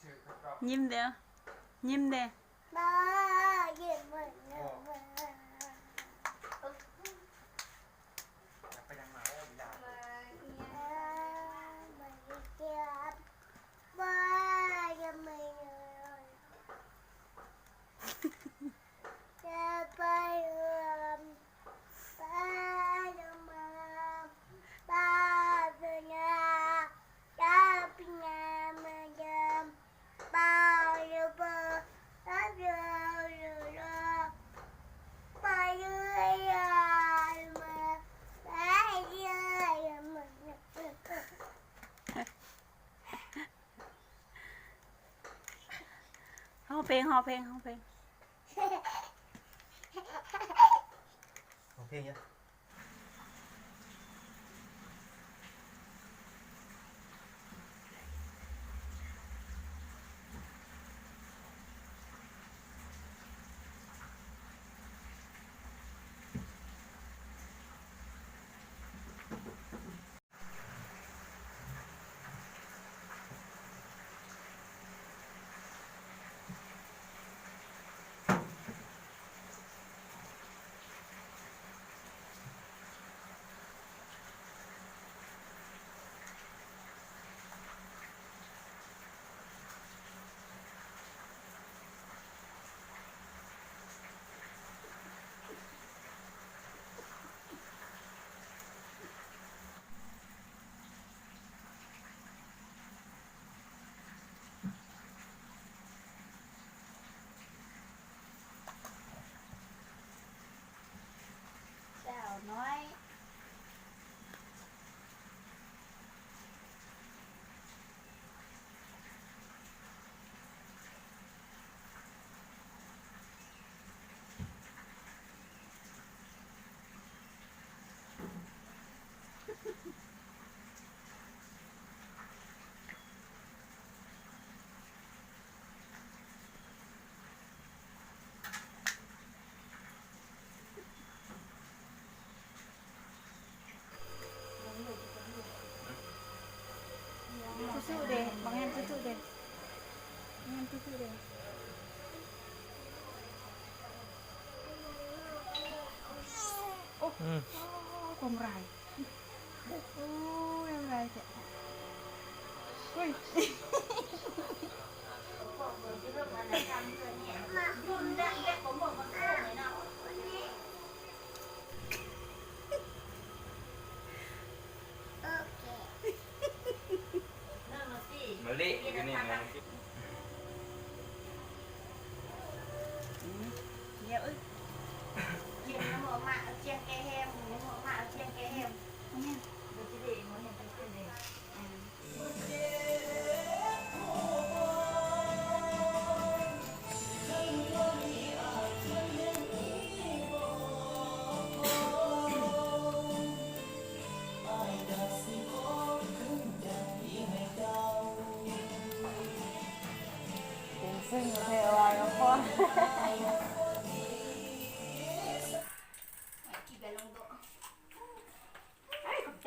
ຍິ້ມເດີ້ ຍິ້ມເດີ້. ຮ້ອງເພງ ຮ້ອງເພງ ຮ້ອງເພງ ຮ້ອງເພງເນາະ. ສາວນ້ອຍ. ທຸໆເດ ບັກແຮມທຸໆເດ ບັກແຮມທຸໆເດ. ໂອ້ ອືມ ຄວາມຮ້າຍ ໂອ້ຍ ຮ້າຍແທ້ ໂອ້ຍ. ມະລິຢູ່ນີ້ ມະລິ. ອືມ ດຽວເອີຍ ເຈັບນຳໝໍມາ ເອົາຈຽງແກ້ແຮມ ໝໍມາເອົາຈຽງແກ້ແຮມ ແມ່ນ ບໍ່ຊິໄດ້ໝໍແຮມໄປຂຶ້ນເດ້.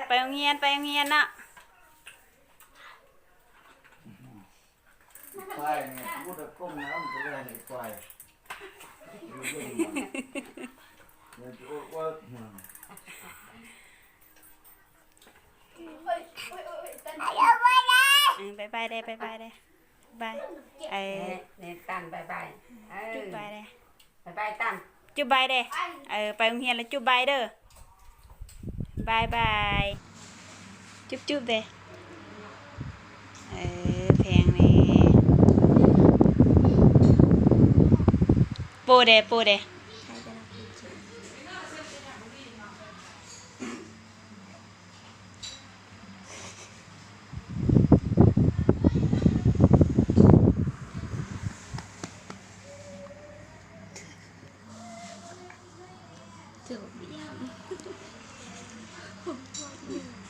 ໄປໂຮງຮຽນ ໄປໂຮງຮຽນເນາະ. ຄວາຍນີ້ ກູຈະກົ້ມນ້ຳໄປເລີຍ ຄວາຍ ຢູ່ເທິງມັນ ມັນຊິໂອກໂອກ ອືມ ບາຍບາຍເດ້ ບາຍບາຍເດ້ ບາຍ ເອີ ແມ່ນ ແມ່ນ ຕັນ ບາຍບາຍ ເອີ ຈຸບບາຍເດ້. ບາຍບາຍຕາມ ຈຸບບາຍເດ້ ເອີ ໄປໂຮງຮຽນແລ້ວຈຸບບາຍເດີ ບາຍບາຍ ຈຸບຈຸບເດ້ ເອີ ແພງເດ້ ໂປ້ເດ້ ໂປ້ເດ້. ເຈົ້າ ເຈົ້າ ເຈົ້າ.